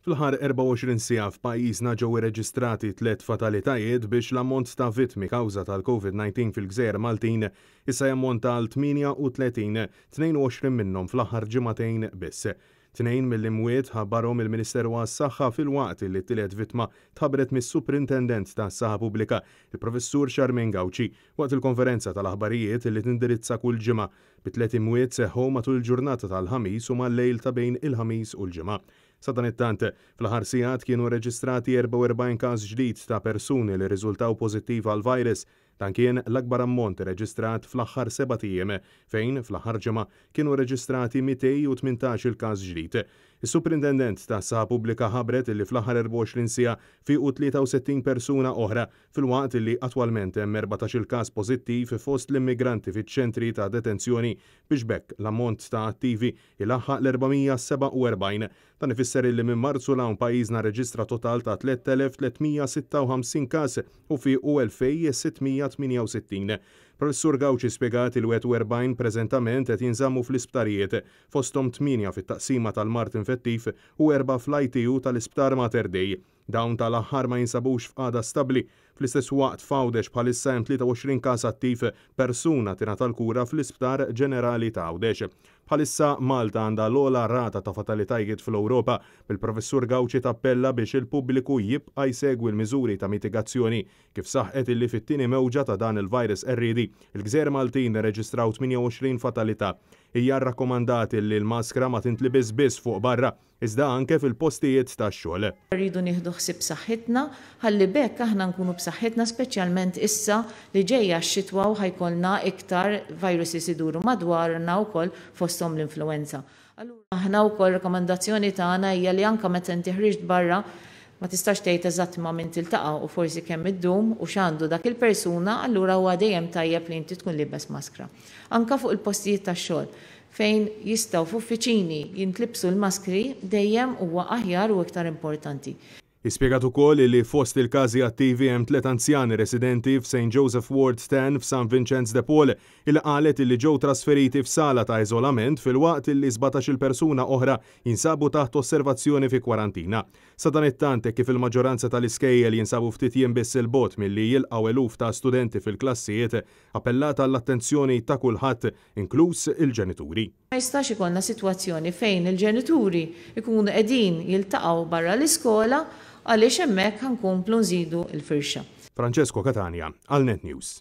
Fl-aħħar 24 siegħa f'pajjiżna ġew irreġistrati tliet fatalitajiet biex l-ammont ta' vittmi kawża tal-Covid-19 fil-gżejjer Maltin issa jammonta għal 38, 22 minnhom fl-aħħar ġimagħtejn biss. Tnejn mill-imwiet ħabbarhom il-Ministeru għas-Saħħa filwaqt li t-tielet vittma tħabbret mis-Suprintendent tas-Saħħa Pubblika, il-Professur Charmaine Gauci, waqt il-konferenza tal-aħbarijiet li tindirizza kull ġimgħa, bi tliet imwiet seħħu matul il-ġurnata tal-Ħamis u mal-lejl ta' bejn il-Ħamis u l-Ġimgħa. Sadanittant, fl-aħħar sigħat kienu rreġistrati 44 każ ġdid ta' persuni li rriżultaw pożittiv għall-virus. Dan kien l-akbar ammont irreġistrat fl-aħħar sebat ijiem, fejn fl-aħħar ġimgħa kienu rreġistrati 218 il-każ ġdid. Is-Suprintendent tas-Saħħa Pubblika ħabbret li fl-aħħar 24 siegħa fiequ 63 persuna oħra filwaqt li attwalment hemm 14-il każ pożittiv fost l-immigranti fiċ-ċentri ta' detenzjoni biex b'hekk l-ammont ta' attivi ilaħħaq l-447. Dan ifisser illi minn Marzu 'l hawn pajjiżna rreġistra total ta' 3,356 każ u fiequ 2,668. Professur Gauci spjegat li 41 preżentament qed jinżammu fl-isptarijiet, fosthom tmienja fit-taqsima tal-mard infettiv u erbgħa fl-ITU tal-Isptar Mater Dei. Dawn ta' l-aħħar ma jinsabux f'qagħda stabbli. Fl-istess waqt f'Għawdex bħalissa hemm 23 każ attiv, persuna tingħata l-kura fl-Isptar Ġenerali ta' Għawdex. Bħalissa Malta għandha l-ogħla rata ta' fatalitajiet fl-Ewropa, bil-Professur Gauci tappella biex il-pubbliku jibqa' jsegwi l-miżuri ta' mitigazzjoni, kif saħqet illi fit-tieni mewġa ta' dan il-virus qerriedi, il-gżejjer Maltin irreġistraw 28 fatalità. Hija rrakkomandat illi l-maskra ma tintlibisx biss fuq barra, iżda anke fil-postijiet tax-xogħol. Rridu nieħdu ħsieb saħħitna ħalli b'hekk aħna nkunu b'saħħitna speċjalment issa li ġejja x-xitwa u ħa jkollna iktar viruses iduru madwarna wkoll fosthom l-influwenza. Allura aħna wkoll rakkomandazzjoni tagħna hija li anke meta inti ħriġt barra ma tistax tgħid eżatt ma' min tiltaqa' u forsi kemm iddum u x'għandu dak il-persuna allura huwa dejjem tajjeb li inti tkun liebes maskra. Anke fuq il-postijiet tax-xogħol. Fejn jistgħu f'uffiċini jintlibsu l-maskri dejjem huwa aħjar u iktar importanti. Hi spjegat ukoll li fost il-każi attivi hemm tliet anzjani residenti f'Saint Joseph Ward 10 f'San Vinċenz de Paul illi qalet illi ġew trasferiti f'sala ta' iżolament filwaqt illi 17-il persuna oħra jinsabu taħt osservazzjoni fi kwarantina. Sadanittant, hekk kif il-maġġoranza tal-iskejjel jinsabu ftit jiem biss 'il bogħod milli jilqgħu eluf ta' studenti fil-klassijiet, appellat għall-attenzjoni ta' kulħadd inkluż il-ġenituri. Ma jistax ikollna sitwazzjoni fejn il-ġenituri jkunu qegħdin jiltaqgħu barra l-iskola għaliex hemmhekk ħa nkomplu nżidu l-firxa. Francesco Catania għal Net News.